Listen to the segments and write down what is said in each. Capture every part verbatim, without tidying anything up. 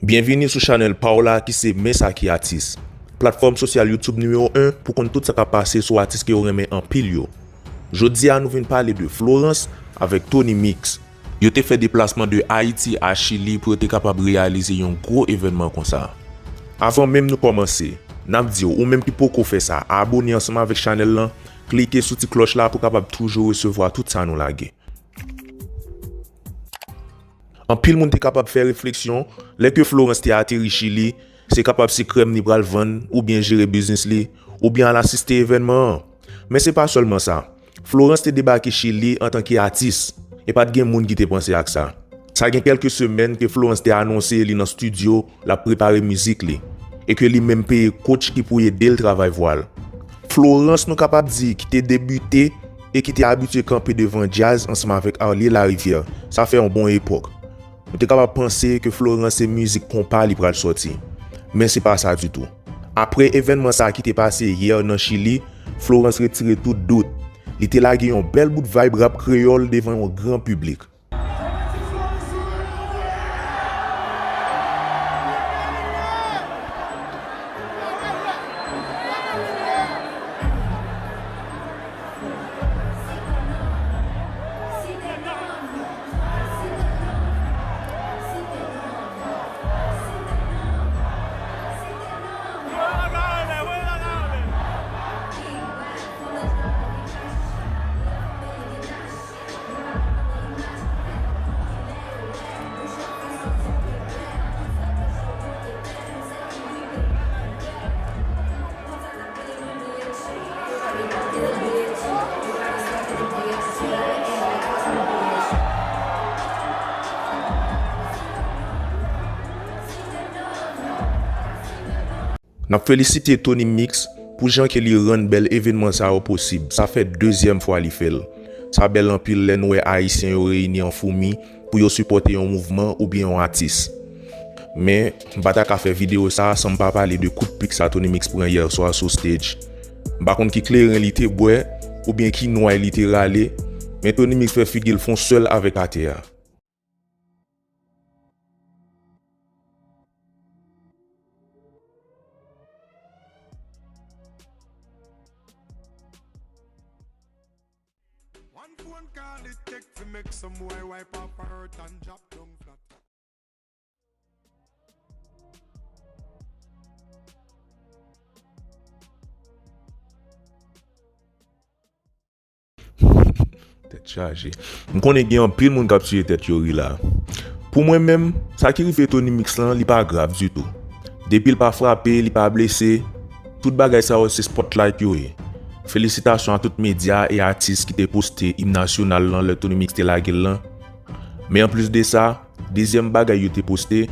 Byenvini sou chanèl pa w la ki se Men Sa Ki Atis, platfòm sosyal YouTube nimewo en pou konn tout sa k ap pase sou atis ke w renmen anpil yo. Jodi a nou vin pale de Florence avèk Tony Mix. Yo te fè deplasman de Ayiti a Chili pou yo te kapab reyalize yon gwo evènman konsa. Avan menm nou kòmanse, n ap di w, ou menm ki poko fè sa, abòne ansanm avèk chanèl lan, klike sou ti klòch la pou w kapab toujou resevwa tout sa nou lage. Anpil moun te kapab fè refleksyon, lè ke Florence te ateri Chili, se kapab se krèm li pral vann, oubyen jere biznis li, oubyen al asiste evènman an. Men se pa sèlman sa. Florence te debake Chili antanke atis, e pa t gen moun ki te panse ak sa. Sa gen kèlke semèn ke Florence te anonse li nan estidyo, l ap prepare mizik li, e ke li menm peye coach ki pou ede l travay vwa l. Florence, nou kapab di, ki te debite e ki te abitye kanpe devan djaz ansanm avèk Arly Larivière, sa fè yon bon epòk. Nou te kapab panse ke Florence se mizik konpa li pral sòti. Men se pa sa ditou. Apre evènman sa ki te pase yè nan Chili, Florence retire tout dout. Li te lage yon bèl bout vibe rap kreyòl devan yon gran piblik. N ap felisite Tony Mix pou jan ke li rann bèl evènman sa yo posib. Sa fè dezyèm fwa li fè l. Sa bèl anpil lè n wè Ayisyen yo reyini an foumi pou yo sipòte yon mouvman oubyen yon atis. Men, m pa ta ka fè videyo sa a san m pa pale de kout pik sa Tony Mix pran yè swa sou stage. M pa konn ki kleren li te bwè oubyen ki nway li te rale, men Tony Mix fè figi l fon sèl avèk atè a. One phone call it take to make some boy wipe off her hurt and drop down flat. Tèt chaje. M konnen gen anpil moun k ap tiye tèt yo ri la. Pou mwen menm, sa ki rive Tony Mix lan, li pa grav ditou. Depi l pa frape, li pa blese, tout bagay sa yo se spotlight yo ye. Felisitasyon a tout medya e atis ki te poste im nasyonal lan lè Tony Mix te lage l lan. Men anplis de sa, dezyèm bagay yo te poste,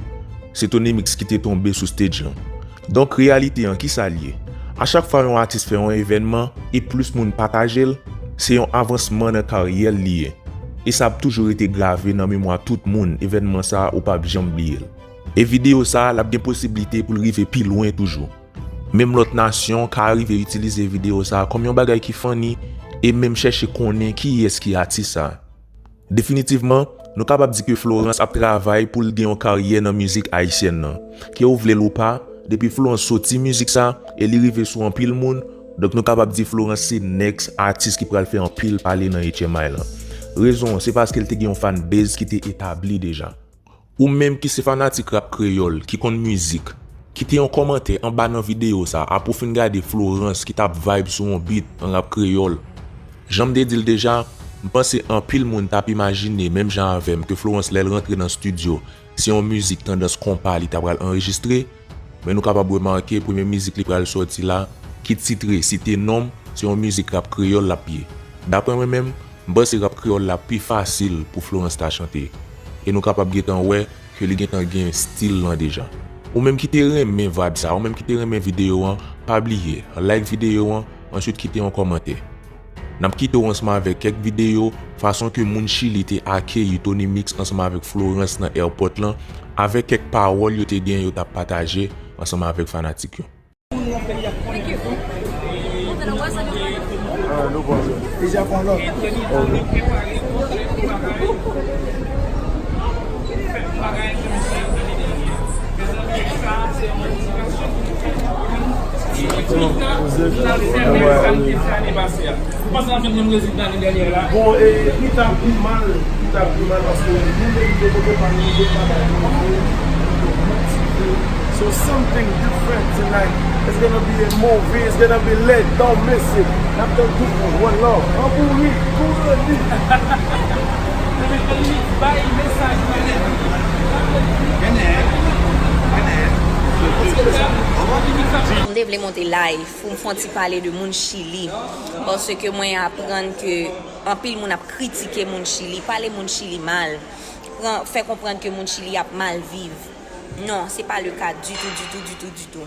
se Tony Mix ki te tonbe sou stage lan. Donk, reyalite an, kisa l ye? A chak fwa yon atis fè yon evènman e plis moun pataje l, se yon avansman nan karyè l li ye. E sa ap toujou rete grave nan memwa tout moun, evènman sa a ou p ap janm bliye l. E videyo sa a, l ap gen posiblite pou l rive pi lwen toujou. Menm lòt nasyon ka rive itilize videyo sa a kòm yon bagay ki funny e menm chèche konnen kiyès ki atis sa a. Definitivman, nou kapab di ke Florence ap travay pou l gen yon karyè nan mizik ayisyèn nan. Ke w vle l ou pa, depi Florence soti mizik sa e li rive sou anpil moun, donk nou kapab di Florence se next atis ki pral fè anpil pale nan H M I lan. Rezon an, se paske l te gen yon fanbase ki te etabli deja. Ou menm ki se fanatik rap kreyòl, ki konn mizik, kite yon kòmantè anba nan videyo sa a pou w fin gade Florence ki t ap vibe sou yon beat an rap kreyòl. Jan m te di l deja, m panse anpil moun t ap imajine, menm jan avè m, ke Florence, lè l rantre nan estidyo, se yon mizik tandans konpa li ta pral anrejistre, men nou kapab remake premye mizik li pral sòti la, ki titre Site Non m, se yon mizik rap kreyòl l ap ye. Daprè mwen menm, m panse rap kreyòl la pi fasil pou Florence ta chante. E nou kapab gentan wè ke li gentan gen stil lan deja. Ou menm ki te renmen vibe sa, ou menm ki te renmen videyo an, pa bliye, like videyo an, answit kite yon kòmantè. N ap kite w ansanm avèk kèk videyo, fason ke moun Chili te akeyi Tony Mix ansanm avèk Florence nan airport lan, avèk kèk pawòl yo te gen yo t ap pataje ansanm avèk fanatik yo. Bon, e, li t ap pi mal, li t ap pi mal paske nou merite kote pa nou, nou pa bay nou. So something different tonight. It's gonna be a movie, it's gonna be lit, don't miss it. N ap tann tout moun, one love. An bourik, kouri. M te vle monte live pou m fè yon ti pale de moun Chili. Paske mwen aprann ke anpil moun ap kritike moun Chili, pale moun Chili mal, pran, fè konprann ke moun Chili ap mal viv. Non, se pa le ka ditou, ditou, ditou, ditou.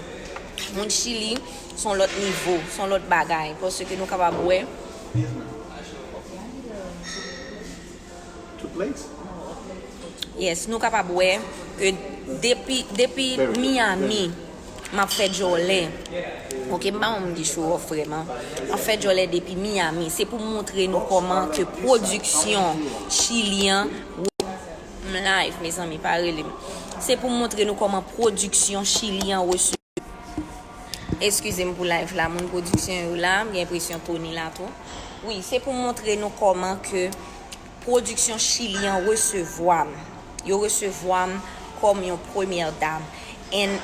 Moun Chili, se yon lòt nivo, se yon lòt bagay. Paske nou kapab wè. Yes, nou kapab wè ke depi, depi Miami, m ap fè djòlè. Ok, m pa yon moun ki show off vrèman. M ap fè djòlè depi Miami. Se pou montre nou kòman ke pwodiksyon chilyen, m live, mezanmi, pa rele m. Se pou montre nou kòman pwodiksyon chilyen resevwa. Eskize m pou live la, moun pwodiksyon yo la, m gen enpresyon Tony la tou. Wi, se pou montre nou kòman ke pwodiksyon chilyen resevwa m. Yo resevwa m kòm yon premyè dam. And,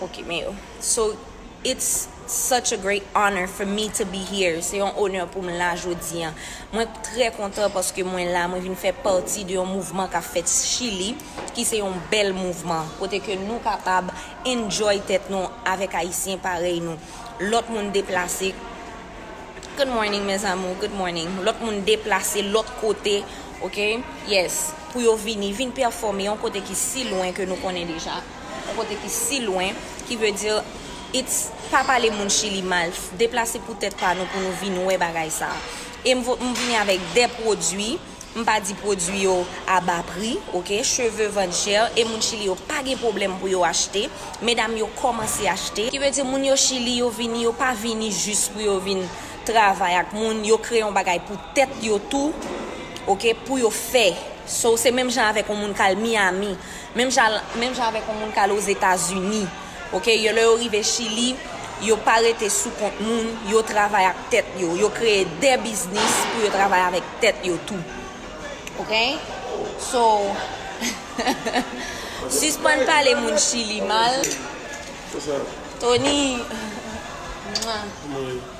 ok, men yo. So, it's such a great honor for me to be here. Se yon onè pou m la jodi an. Mwen trè kontan paske mwen la, mwen vin fè pati de yon mouvman k ap fèt Chili, ki se yon bèl mouvman, kote ke nou kapab enjoy tèt nou avèk Ayisyen parèy nou. Lòt moun deplase. Good morning, mes amours. Good morning. Lòt moun deplase lòt kote, ok? Yes. Pou yo vini, vin pèfòme yon kote ki si lwen ke nou konnen deja. Yon kote ki si lwen, ki vle di, it's, pa pale moun Chili mal, deplase pou tèt pa nou, pou nou vin wè bagay sa. E m vo-, m vini avèk de pwodui, m pa di pwodui yo a ba pri, ok? Cheve vann chè, e moun Chili yo pa gen pwoblèm pou yo achte. Medam yo kòmanse achte. Ki vle di moun yo Chili, yo vini, yo pa vini jis pou yo vin travay ak moun, yo kreye yon bagay pou tèt yo tou, ok? Pou yo fè. So, se menm jan avèk yon moun k al Miami, menm jan, menm jan avèk yon moun k al Ozetazini, ok? Yo, lè yo rive Chili, yo pa rete sou kont moun, yo travay ak tèt yo, yo kreye de biznis pou yo travay avèk tèt yo tou. Ok? So, sispann pale moun Chili mal. Tony, mwa,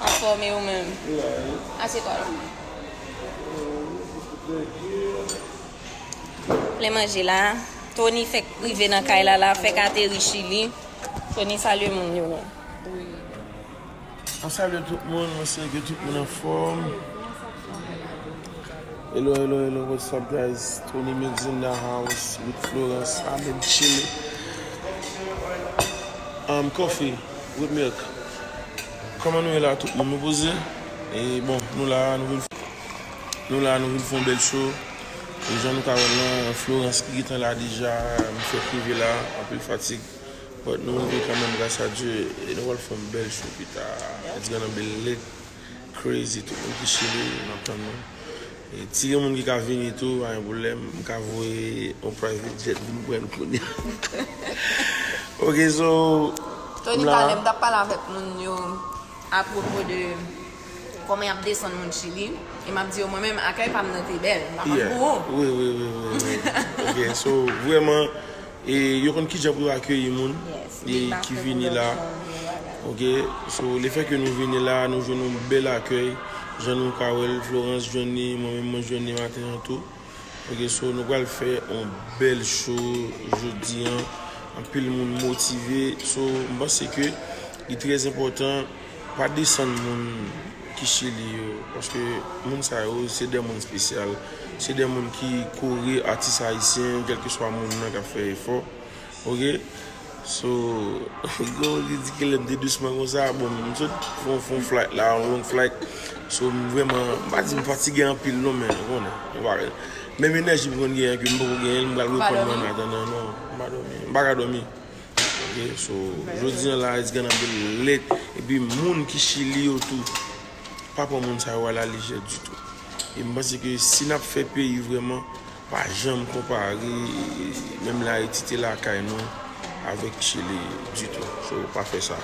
anfòme ou menm? Asye twa la. Plen manje la. Tony fèk rive nan kay la, la fèk ateri Chili. Tony salye moun yo. Wi. Mwen salye tout moun, mwen espere ke tout moun anfòm. Hello, hello, hello, what's up, guys? Tony Mills in the house with Florence. I'm in Chile. Um, coffee with milk. Kòman nou ye la, tout moun? Nou poze? E bon, nou la, nou vin, nou la, nou vin fè yon bèl show. E jan nou ka wè l lan, Florence ki gentan la deja, m fèk rive la, anpil fatig. But nou rive kanmenm, gras a Dye, e nou pral fè yon bèl show pita. It's gonna be lit, crazy, tout moun ki Chili, n ap tann nou. E ti gen moun ki ka vini tou, pa gen pwoblèm, m ka voye yon private jet vin pran nou kounye a. Ok, so, Tony, m la. Talè m t ap pale avèk moun yo apwopo de kòman y ap desann moun Chili, e m ap di yo, mwen menm, akèy pa m nan te bèl, m pa konn pou ou. Wi, wi, wi, wi, wi. Ok, so, vrèman, e yo konn kijan pou yo akeyi moun e ki vini la. Ok, so, lefè ke nou vini la, nou jwenn yon bèl akèy. Jan nou ka wè l, Florence jwenn li, mwen menm mwen jwenn li maten an tou. Ok, so, nou pral fè yon bèl show jodi an. Anpil moun motive. So, m panse ke li trè enpòtan pa desann moun ki Chili yo, paske moun sa yo, se de moun espesyal. Se de moun ki kore atis ayisyen, kèlkeswa moun nan k ap fè efò. Ok? So, gen yon ridikil lè m te dousman konsa, bon, m sot fè yon, fè yon flight la, yon long flight. So, m vrèman, m pa di m fatige anpil non, men, ou konnen, ou pa, menm enèji m konn genyen ke m poko genyen l, m pral reprann mwen an atandan, non, m pa dòmi, m pa ka dòmi. Ok, so, jodi an la, it's gonna be lit. Epi moun ki Chili yo tou, pa pran moun sa yo a la lejè ditou. E m panse ke si n ap fè peyi vrèman, Pa janm konpare, menm lè Ayiti te lakay nou, avèk Chili ditou. So, pa fè sa.